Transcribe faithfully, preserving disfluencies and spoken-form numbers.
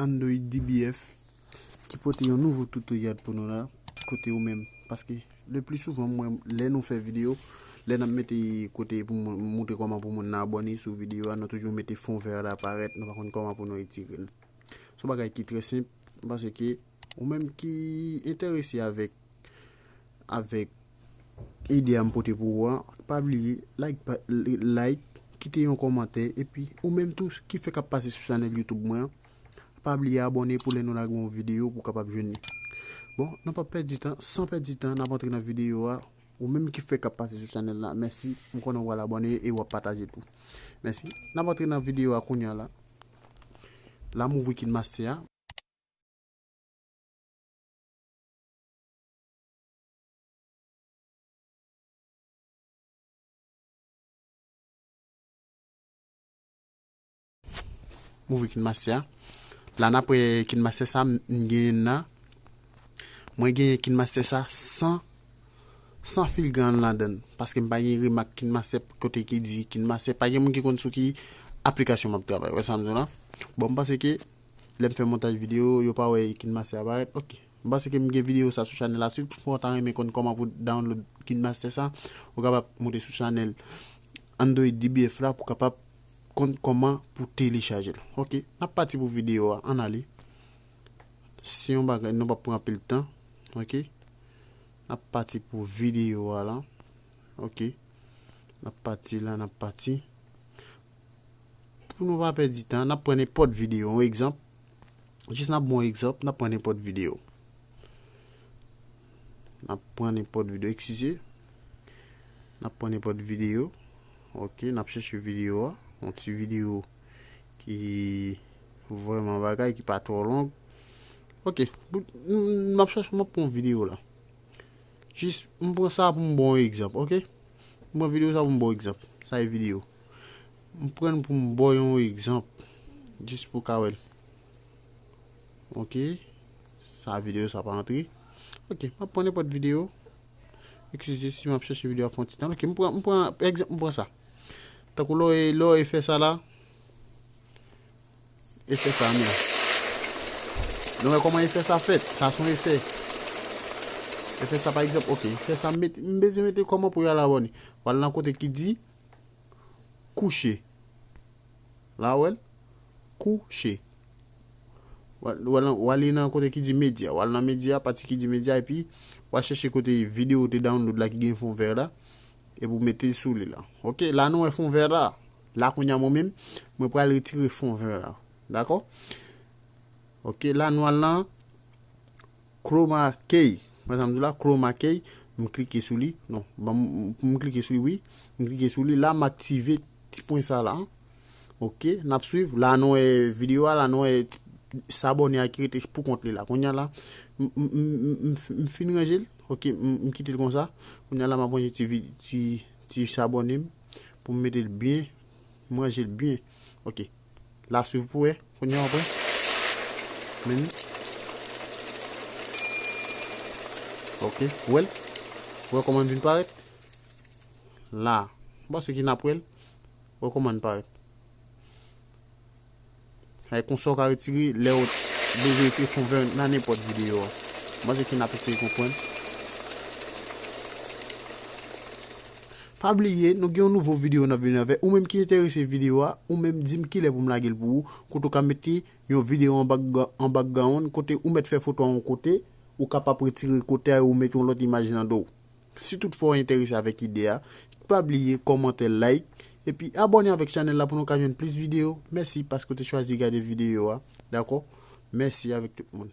Android D B F ki pote yon nouvo tutorial pou nou la, kote ou menm, paske le pli souvan mwen, lè nou fè videyo, lè n ap mete kote pou mwen montre kòman pou moun nan abòne sou videyo a, nou toujou mete fon vè la parèt, nou pa konn kòman pou nou retire l. Se yon bagay ki trè senp, m panse ke ou menm ki enterese avèk, avèk ide a m pote pou ou an, pa bliye like, pa, like, kite yon kòmantè, epi ou menm tou ki fèk ap pase sou chanèl YouTube mwen an, pa bliye abòne pou lè nou lage yon videyo pou w kapab jwenn li. Bon, nou p ap pèdi tan, san pèdi tan, n ap antre nan videyo a. Ou menm ki fèk ap pase sou chanèl la, mèsi. M konnen w pral abòne e w ap pataje tou. Mèsi. N ap antre nan videyo a kounye a la. La m ouvri KineMaster a. M ouvri KineMaster a. La n ap wè KineMaster sa m, m genyen la. Mwen genyen KineMaster sa san, san filigràn ladan l. Paske m pa gen remak KineMaster kote ki di KineMaster. Pa gen moun ki konn sou ki aplikasyon m ap travay. Wè sa m di w la? Bon, m panse ke lè m fè montaj videyo, yo pa wè KineMaster aparèt. Ok. M panse ke m gen videyo sa sou chanèl la. Si toutfwa w ta renmen konn kòman pou download KineMaster sa, ou kapab moute sou chanèl Android D B F la pou kapab konn kòman pou telechaje l. Ok, n ap pati pou videyo a. Ann ale. Se yon bagay, nou p ap pran anpil tan. Ok. N ap pati pou videyo a la. Ok. N ap pati la, n ap pati. Pou nou pa pèdi tan, n ap pran nenpòt videyo. Yon egzanp. Jis n ap ba w egzanp, n ap pran nenpòt videyo. N ap pran nenpòt videyo, eskize. N ap pran nenpòt videyo. Ok, n ap chèche videyo a. Yon ti videyo ki vrèman bagay, ki pa twò long. Ok, pou, m, m ap chèche, m ap pran yon videyo la. Jis, m pran sa pou m ba w yon egzanp, ok? M pran videyo sa pou m ba w egzanp. Sa e videyo. M pran l pou m ba w yon egzanp. Jis pou w ka wè l. Ok. Sa videyo sa pa antre. Ok, m ap pran nenpòt videyo. Eskize si m ap chèche videyo a fè yon ti tan. Ok, m pran, m pran, pa egzanp, m pran sa. Tankou lè w, lè w fè sa la. Efè sa menm. Nou wè kòman efè sa fèt. Sa se yon efè. Efè sa, pa egzanp, ok. Efè sa, m met, m bezwen mete kòman pou y al abòne. W al nan kote ki di kouche. La, w wè l? Kouche. W al, w al, w ale nan kote ki di medya. W al nan medya, pati ki di medya, epi w al chèche kote videyo w te download la ki gen fon vè la. Epi w mete l sou li la. Ok, la nou wè fon vè la. La kounye a mwen menm, mwen pral retire fon vè la. Dakò? Ok, la nou al nan Chroma Key. Mwen sa m di la, Chroma Key, m klike sou li. Non, ban m, m klike sou li, wi. M klike sou li. La m aktive ti pwen sa la. Ok, n ap swiv. La nou wè videyo a, la nou wè ti, s abòne a ki rete pou kont li la. Kounye a la, m, m, m, m, m, m fin ranje l. Ok, m, m kite l konsa. Kounye a la, m ap ranje ti vi-, ti, ti s abòne m pou m mete l byen. M ranje l byen. Ok. La swiv pou wè. Kounye a w ap wè. Men li. Ok. Ou wè l? Ou wè kòman l vin parèt? La. M panse ke n ap wè l. Ou wè kòman l parèt. Ay, konsa w ka retire lè w bezwen retire fon vè nan nenpòt videyo a. M panse ke n ap eseye konprann. Pa bliye, nou gen yon nouvo videyo n ap vini avè. Ou menm ki enterese videyo a, ou menm di m kilè pou m lage l pou ou, kote w ka mete yon videyo an backgra-, an background, kote ou mèt fè foto a yon kote, ou kapab retire kote a e ou mete yon lòt imaj nan do w. Si toutfwa w enterese avèk ide a, pa bliye kòmante, like, epi abòne avèk chanèl la pou nou ka jwenn plis videyo. Mèsi paske w te chwazi gade videyo a. Dakò? Mèsi avèk tout moun.